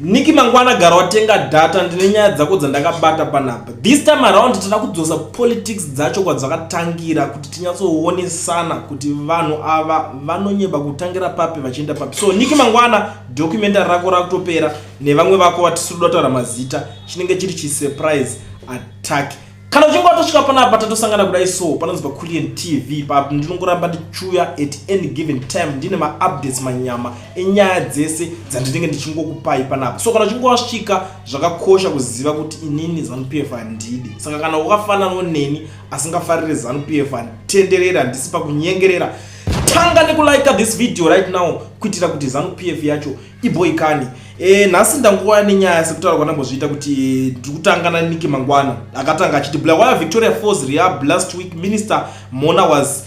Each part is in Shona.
Niki mangwana gara watenga data, ndine nyaya dzako dzandakabata panapa. This time around tinoda kudzosa politics dzacho kwadzakatangira kuti tinyatsoonesana kuti vanhu ava vanonyeba kutangira papi vachienda papi. So Niki mangwana, documentary rako rakutopera nevamwe vako vatisiri kuda kutaura mazita, chinenge chiri chisurprise attack. Kana uchinge watosvika panapa, tatosangana kudai, so panonzi paCulian TV pa ndinongoramba ndichiuya at any given time ndine maupdates manyama enyaya dzese dzandinenge ndichingokupai panapa. So kana uchinge wasvika, zvakakosha kuziva kuti inini ZANU PF handidi. Saka kana wakafananawo neni asingafariri ZANU PF, handitenderera, handisi pakunyengerera. Tanga nekulike this video right now kuitira kuti ZANU PF yacho iboikani. Nhasi ndanguva nenyaya sekutaura kwandambozviita kuti ndiri kutanga naNiki mangwana. Akatanga achiti, "Bulawayo Victoria Falls rehab. Last week Minister Mona was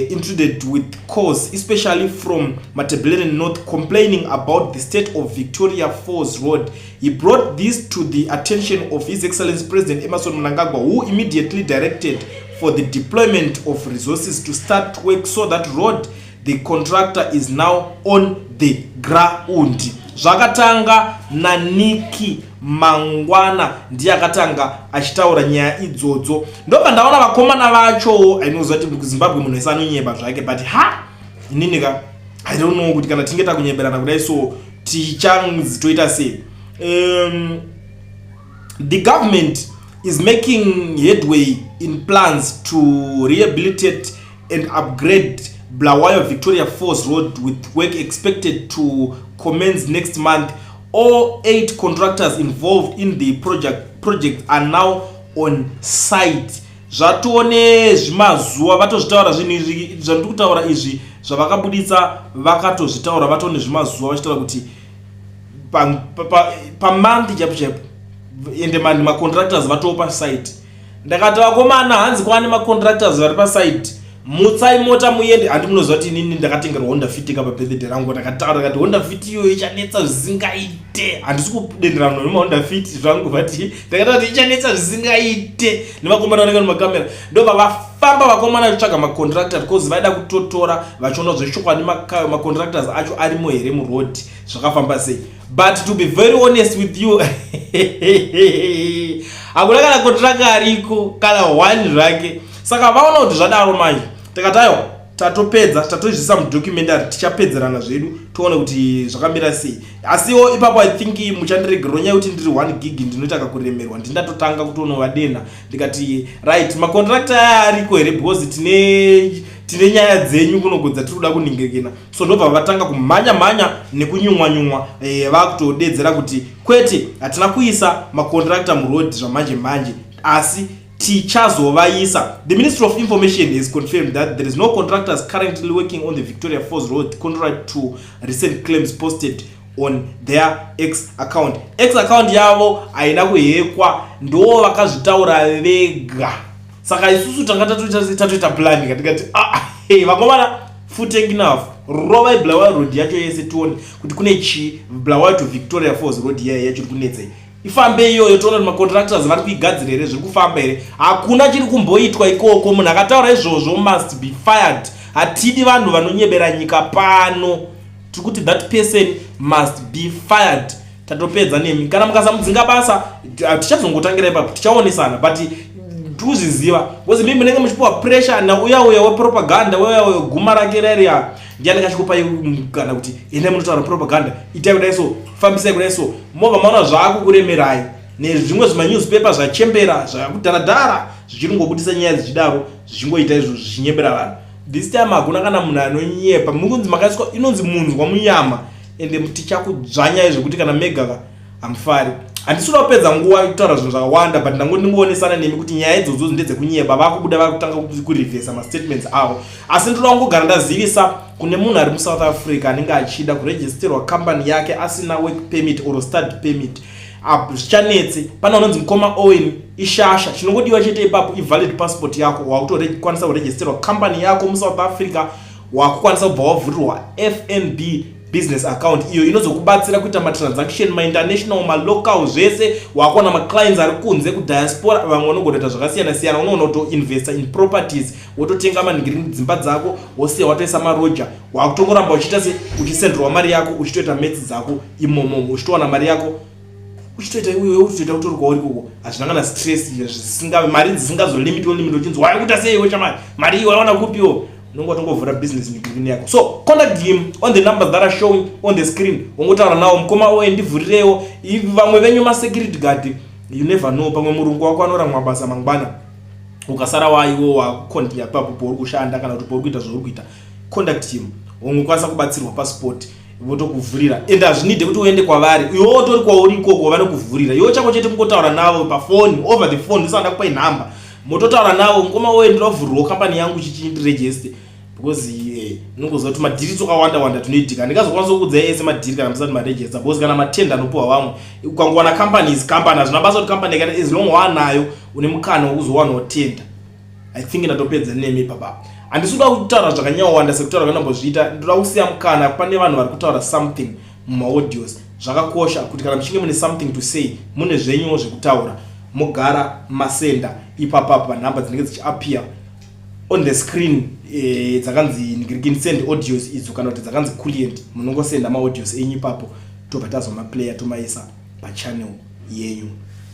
intruded with calls, especially from Matabeleland North, complaining about the state of Victoria Falls Road. He brought this to the attention of His Excellency President Emmerson Mnangagwa, who immediately directed for the deployment of resources to start work so that road. The contractor is now on the ground." Zvakatanga naNiki mangwana, ndiye akatanga achitaura nyaya idzodzo. Ndobva ndaona vakomana vacho. Ainoziva kuti kuZimbabwe munhu wese anonyeba zvake, but ha, inini ka, I don't know kuti kana tinge takunyeberana kudai, so tichanzi toita sei? "The government is making headway in plans to rehabilitate and upgrade Bulawayo Victoria Falls Road, with work expected to commence next month. All eight contractors involved in the project are now on site." Zvatone zvimazuva vatozvitaura zvinhu izvi zvandiri kutaura izvi. Zvavakabuditsa vakatozvitaura vatone zvimazuva vachitaura kuti pamonth chaipo chaipo, ende macontractors vatoo pasite. Ndakati, "Vakomana, hanzi kwaane macontractors vari pasite, mutsai mota muende." Handi munoziva kuti inini ndakatengerwa Honda Fit ka pabirthday rangu? Ndakataura ndakati Honda Fit iyoyo ichanetsa zvisingaite. Handisi kudenderana nemaHonda Fit zvangu, but ndakataura kuti ichanetsa zvisingaite nevakomana vanenge nemakamera. Ndobva vafamba vakomana vachitsvaga macontractor because vaida kutotora vachiona zvechokwadi macontractors acho arimo here muroad, zvakafamba sei. But to be very honest with you, hakuna kana contractor ariko, kana one zvake. Saka vaona kuti zvadaro manje, tikati aiwa, tatopedza, tatozvisa mudocumentary, tichapedzerana zvedu toone kuti zvakamira sei. Asiwo ipapo I think muchandiregerero nyaya yekuti ndiri 1 gig, ndinoita kakuremerwa. Ndindatotanga kutonovadena ndikati, "Right, macontractor aya ariko here? Because tine nyaya dzenyu kunogodza tiri kuda kuningirikina." So ndobva vatanga kumhanya mhanya nekunyumwa nyumwa, vakutodedzera kuti kwete, hatina kuisa macontractor muroad zvamanje manje, asi tichazovaisa. "The Ministry of Information has confirmed that there is no contractors currently working on the Victoria Falls Road, contrary to recent claims posted on their X account." X account yavo haina kuhekwa, ndo vakazvitaura vega. Saka isusu tanga tatoita plan katikati, "Ah, hey, vakomana, full tank enough, rovai Bulawayo Road yacho yese, tione kuti kune chii. Bulawayo to Victoria Falls Road yaya yacho iri kunetsei, ifambe iyoyo, toona kuti macontractors vari kuigadzira here, zviri kufamba here." Hakuna chiri kumboitwa ikoko. Munhu akataura izvozvo must be fired. Hatidi vanhu vanonyebera nyika pano. Tiri kuti that person must be fired. Tatopedza nemi. Kana mukasamudzinga basa, tichazongotangira ipapo, tichaonesana. But tikuzviziva because mimi munenge muchipiwa pressure nauya uya wepropaganda, uya uya guma rake rariya, ndiani kachikupai kana kuti endai munotaura propaganda, itai kudai, so fambisai kudai, so mobva maona zvaakukuremerai nezvimwe zvimanewspaper zvachembera zvakudharadhara zvichingobudisa nyaya dzichidaro, zvichingoita izvo, zvichinyembera vanhu. This time hakuna kana munhu anonyepa. Mukunzi makaiswa inonzi munzwa munyama, ende tichakudzvanyai zvekuti kana mega hamufari. Handisi kuda kupedza nguva kutaura zvinhu zvakawanda, but ndangoti ndingoonesana nemi kuti nyaya idzodzo ndedzekunyeba. Vakubuda vakutanga kurivhesa mastatements avo. Asi ndoda kungogara ndazivisa kune munhu ari muSouth Africa anenge achida kuregisterwa kambani yake asina work permit or study permit, zvichanetse. Pane unonzi mukoma Owen, ishasha. Chinongodiwa chete ipapo ivalid passport yako, wakutokwanisa kuregisterwa kambani yako muSouth Africa, wakukwanisa kubva wavhurirwa FNB. Business account iyo inozokubatsira kuita matransaction, mainternational, malocal, zvese. Wakuwana maclients ari kunze kudiaspora. Vamwe vanogona kuita zvakasiyana siyana. Unoona kutoinvesta in properties, wototenga manhigirini, dzimba dzako, wosiya watoisa maroja, wakutongoramba uchiita se uchisendrwa mari yako, uchitoita maths dzako imomo, uchitowana mari yako, uchitoita iwewe, uchitoita utori kwauri koko. Hazvina kana stress, zvisinga mari dzisingazolimitiwo limit uchinzi waikuita sei iwe chamari, mari iyi wawana kupiwo. Unonge watongovhura business nhigirini yako. So contact him on the numbers that are showing on the screen. Wongotaura nawo, "Mukoma oye, ndivhurirewo." Vamwe venyu masecurity guard, you never know, pamwe murungu wako anoramwa basa mangwana, ukasara waiwo wakukontinya papo pauri kushanda kana kuti pauri kuita zvauri kuita. Contact him, ungokwanisa kubatsirwa paspot, votokuvhurira. Ende hazvinide kuti uende kwavari, iwewo tori kwauri ikoko vanokuvhurira. Iwo chako chete kungotaura navo pafoni, over the phone. Ndisanda kupai nhamba, mototaura navo, "Mukoma woye, ndinavhurirwa kambani yangu, chichindiregister," because unongoziva kuti madhiri twakawanda wanda tunoitika. Ndingazokwanisa kukudzai ese madhiri kana musati maregister, because kana matenda anopiwa vamwe, ukangowana company is company. Hazvina basa kuti company kana, as long waanayo une mukana wekuzowanawo tenda. I think ndatopedza nemi papa. Handisi kuda kutaura zvakanyanyowanda sekutaura kandambozviita. Ndoda kusiya mukana pane vanhu vari kutaura something mumaaudios. Zvakakosha kuti kana muchinge mune something to say, mune zvenyuwo zvekutaura, mugara masenda ipapapa panhamba dzinenge dzichiappear on the screen, dzakanzi nigirigin send audios idzo kana kuti dzakanzi Kulient. Munongosenda maaudios enyu ipapo, tobva tazomaplaya, tomaisa pachannel yenyu.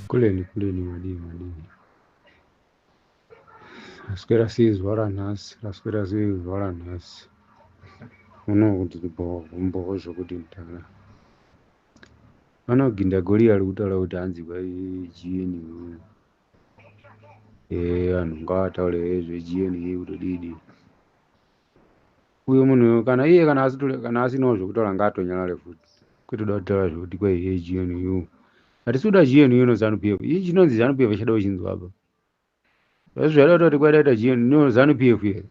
Kuleni, kuleni, madii, madii? Raswera sei zuva ranhasi? Raswera sei zuva ranhasi? Uno kuti mboho zvokuti mutana vanoginda gori ari kutaura kuti hanzi kwai GNU, vanhu ngavataure zveGNU kutodidi. Uyo munhu kana iye kana asinawo zvekutaura, ngaatonyarare futi, kwete kuda kutaura zvekuti kwai GNU. Hatisi kuda GNU noZANU PF. Ii, chinonzi ZANU PF chada kuchinzwa apa. Zvazvada kutoti kwadaita GNU ZANU PF here?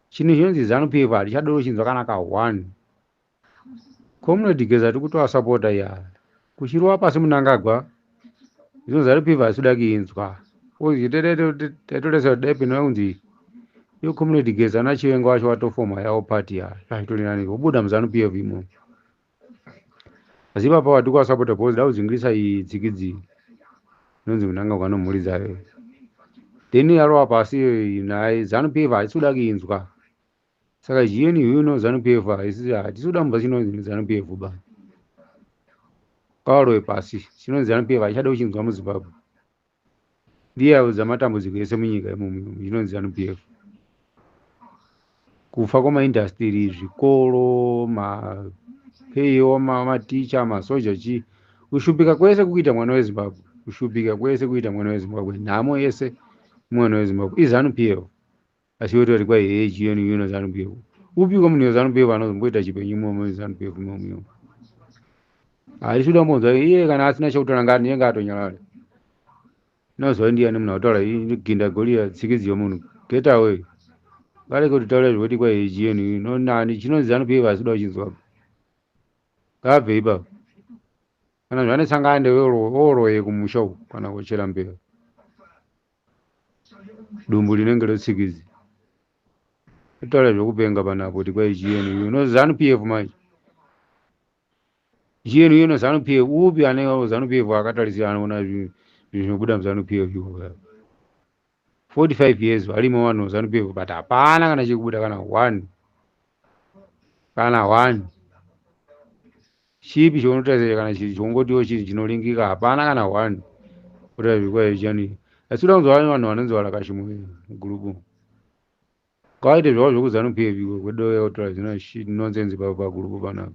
Chinhu chinonzi ZANU PF hatichada kuchinzwa kana ka1. Comrade Geza tiri kutovasapota iya kuchirova pasi Munangagwa. Zvino ZANU PF hatisi kuda kuinzwa. Taitoresa kuti dai pino kunzi iyo Comrade Geza naChiwenga wacho watofoma yavo party, ya zvachitori nani vobuda muZANU PF imomo. Asi ipapa wati kuwasapota because da kudzingirisa iyi tsikidzi inonzi Munangagwa nomhuri dzayo, then yarova pasi naye. ZANU PF hatisi kuda kuinzwa. Saka GNU ino ZANU PF hatisi kuda mubva chinonzi ZANU PF ba kawarove pasi. Chinonzi ZANU PF hatichada kuchinzwa muZimbabwe. Ndiye audza matambudziko ese munyika imomo chinonzi ZANU PF. Kufa kwamaindastiri, zvikoro, mapeyiwo, maticha, masoja, chii, kushupika kwese kukuita mwana weZimbabwe, kushupika kwese kuita mwana weZimbabwe, nhamo yese mwana weZimbabwe iZANU PF. Asi wototi kwai hee, GNU ino ZANU PF. Upiko munhu weZANU PF anozomboita chipenyu imomo ZANU PF imomo? Hatisi kuda kumbonzwa iye. Kana asina chekutaura, ngani ngaatonyarare. Nozwa ndiyani munhu akutaura ginda goliya tsikidzi yomunhu? Get away, ngareke kutitaura zvekuti kwai GNU nonani. Chinonzi ZANU PF hatisi kuda kuchinzwa, ngaabve ipapo. Kana zvanetsa ngaende oroye kumusha uku kana kuchera mbeu. Dumbu rinenge retsikidzi kutaura zvekupenga panapo kuti kwai GNU no ZANU PF. Manje GNU no ZANU PF, upi ane ZANU PF akatarisira anoona zvinhu zvinobuda muZANU PF ivo? 45 years varimo vanhu ZANU PF, but hapana kana chekubuda, kana one, kana one. Chipi chaunotarisira kana chongotiwo chinhu chinoringika? Hapana kana one. Kutaura zvikwa GNU asi kuda kunzwa vanhu vanonzi varakashimwe mugurupu, ngawaite zvavo zvekuZANU PF iko kwedo kutora zvino nonsense pagurupu panapa.